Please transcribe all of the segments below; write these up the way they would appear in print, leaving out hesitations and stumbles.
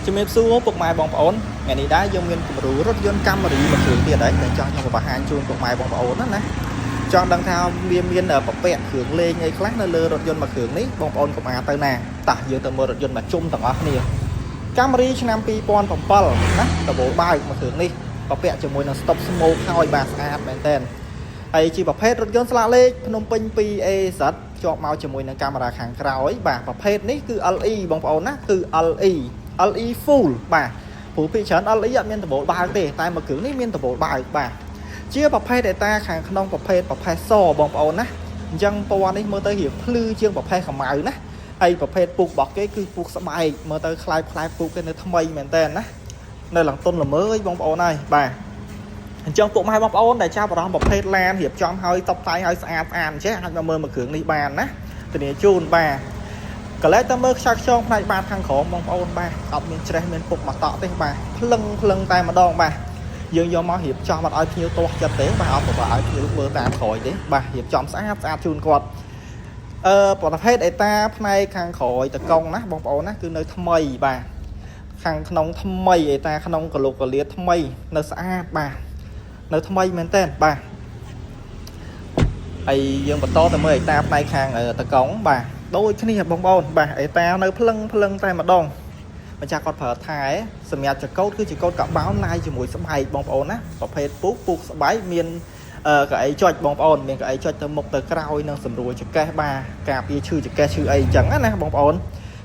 ជំរាបសួរពុកម៉ែបងប្អូនថ្ងៃនេះដែរយើងមានគំរូរថយន្ត Camry មួយគ្រឿងទៀតហើយដែលចង់ខ្ញុំបង្ហាញជូនពុកម៉ែបងប្អូនណាណាចង់ដឹងថាវាមានប្រពាក់គ្រឿងលេងអីខ្លះនៅលើរថយន្តមួយគ្រឿងនេះបងប្អូនកុំអាទៅណាតោះយើងទៅមើលរថយន្តមួយជុំទាំងអស់គ្នា Camry ឆ្នាំ2007ណាដបូលបើកមួយគ្រឿងនេះប្រពាក់ជាមួយនឹង stop smoke ហើយបាទស្អាតមែនតើហើយជាប្រភេទរថយន្តស្លាកលេខភ្នំពេញ 2AZ ជាប់មកជាមួយនឹងកាមេរ៉ាខាងក្រោយបាទប្រភេទនេះគឺ LE បងប្អូនណាគឺ LE LE full បាទព្រោះពីច្រើន LE អត់មានដបូលបើកទេតែមួយគ្រឿងនេះមានដបូលបើកបាទជាប្រភេទអេតាខាងក្នុងប្រភេទប្រភេទសបងប្អូនណាអញ្ចឹងពណ៌នេះមើលទៅរៀងភ្លឺជាងប្រភេទខ្មៅណាហើយប្រភេទពូករបស់គេគឺពូកស្បែកមើលទៅខ្លាយផ្លែពូកគេនៅថ្មីមែនតើណានៅឡើងតុនល្មើយបងប្អូនហើយបាទអញ្ចឹងពុកម៉ែបងប្អូនដែលចាប់អារម្មណ៍ប្រភេទឡានរៀបចំឲ្យតបតែងឲ្យស្អាតស្អាតអញ្ចឹងអាចមកមើលមួយគ្រឿងនេះបានណាធានាជូនបាទកលែកតែមើលខ្ចៅខ្យងផ្នែកបាតខាងក្រោមបងប្អូនបាទអត់មានច្រេះមានពុកមកតក់ទេបាទភ្លឹងភ្លឹងតែម្ដងបាទយើងយកមករៀបចំអត់ឲ្យភ្ញៀវទាស់ចិត្តទេបាទអត់ប្របាឲ្យភ្ញៀវមើលតាមក្រោយទេបាទរៀបចំស្អាតស្អាតជូនគាត់អឺប្រភេទអេតាផ្នែកខាងក្រោយតកង់ណាបងប្អូនណាគឺនៅថ្មីបាទខាងក្នុងថ្មីអេតាក្នុងកលុកកលាថ្មីនៅស្អាតបាទនៅថ្មីមែនតើបាទហើយយើងបន្តទៅមើលអេតាផ្នែកខាងតកង់បាទដូចគ្នាបងប្អូនបាទអេតានៅភ្លឹងភ្លឹងតែម្ដងម្ចាស់គាត់ប្រើថែសម្រាប់ចកោតគឺចកោតកបោនឡាយជាមួយស្បែកបងប្អូនណាប្រភេទពូកពូកស្បែកមានកៅអីចុចបងប្អូនមានកៅអីចុចទៅមុខទៅក្រោយនឹងសម្រួលចកេះបាទការពារឈឺចកេះឈឺអីអញ្ចឹងណាបងប្អូន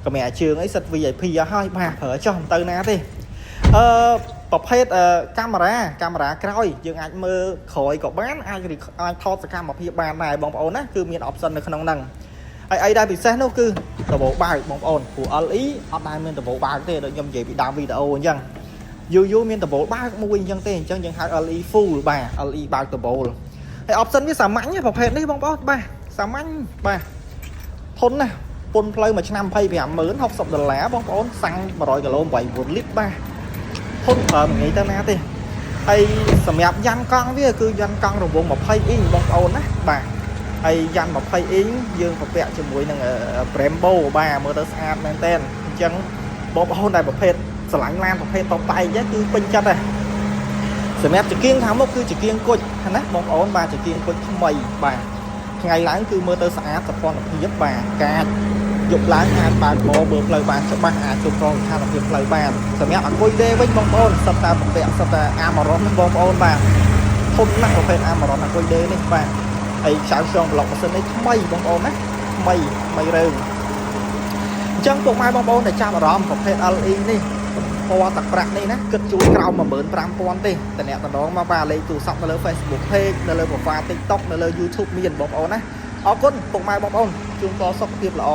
ក៏មានអាជើងអីសិត VIP អស់ហើយបាទប្រើចោះមិនទៅណាទេអឺប្រភេទកាមេរ៉ាកាមេរ៉ាក្រោយយើងអាចមើលក្រោយក៏បានអាចអាចថតសកម្មភាពបានដែរបងប្អូនណាគឺមាន option នៅក្នុងហ្នឹងហើយអីដែលពិសេសនោះគឺដបោបើកបងប្អូនព្រោះ LE អត់ដែលមានដបោបើកទេដូចខ្ញុំនិយាយពីដើមវីដេអូអញ្ចឹងយូរយូរមានដបូលបើកមួយអញ្ចឹងទេអញ្ចឹងយើងហៅ LE full បាទ LE បើកដបូលហើយ option វាសាមញ្ញប្រភេទនេះបងប្អូនបាទសាមញ្ញបាទធន់ណាស់ពុនផ្លូវមួយឆ្នាំ25ម៉ឺន60ដុល្លារបងប្អូនសាំង100គីឡូ8លីត្របាទធន់ប្រើមិនងាយទៅណាទេហើយសម្រាប់យ៉ាន់កង់វាគឺយ៉ាន់កង់រង្វង់20អ៊ីងបងប្អូនណាបាទហើយយ៉ាន់20អ៊ីងយើងប្រពាក់ជាមួយនឹង Brembo បាទមើលទៅស្អាតមែនតើអញ្ចឹងបងប្អូនដែលប្រភេទស្រឡាញ់ឡានប្រភេទតបតែងគឺពេញចិត្តដែរសម្រាប់ចង្គៀងខាងមុខគឺចង្គៀងគុជណាបងប្អូនបាទចង្គៀងគុជថ្មីបាទថ្ងៃឡើងគឺមើលទៅស្អាតសោភ័ណភាពបាទកាចយប់ឡើងអាចបើកបរមើលផ្លូវបានច្បាស់អាចគ្រប់គ្រងស្ថានភាពផ្លូវបានសម្រាប់អាគុយដេវិញបងប្អូនសុទ្ធតែប្រពាក់សុទ្ធតែ Ameron បងប្អូនបាទធំណាស់ប្រភេទ Ameron អាគុយដេនេះបាទហើយខ្ចៅខ្យងប្លុកម៉ាស៊ីននេះថ្មីបងប្អូនណាថ្មីថ្មីរើងអញ្ចឹងពុកម៉ែបងប្អូនដែលចាប់អារម្មណ៍ប្រភេទ LE នេះពណ៌ទឹកប្រាក់នេះណាគិតជួយក្រោម15000ទេតំណតំណងមកបាទលេខទូរស័ព្ទនៅលើ Facebook Page នៅលើ profile TikTok នៅលើ YouTube មានបងប្អូនណាអរគុណពុកម៉ែបងប្អូនជូនពរសុខភាពល្អ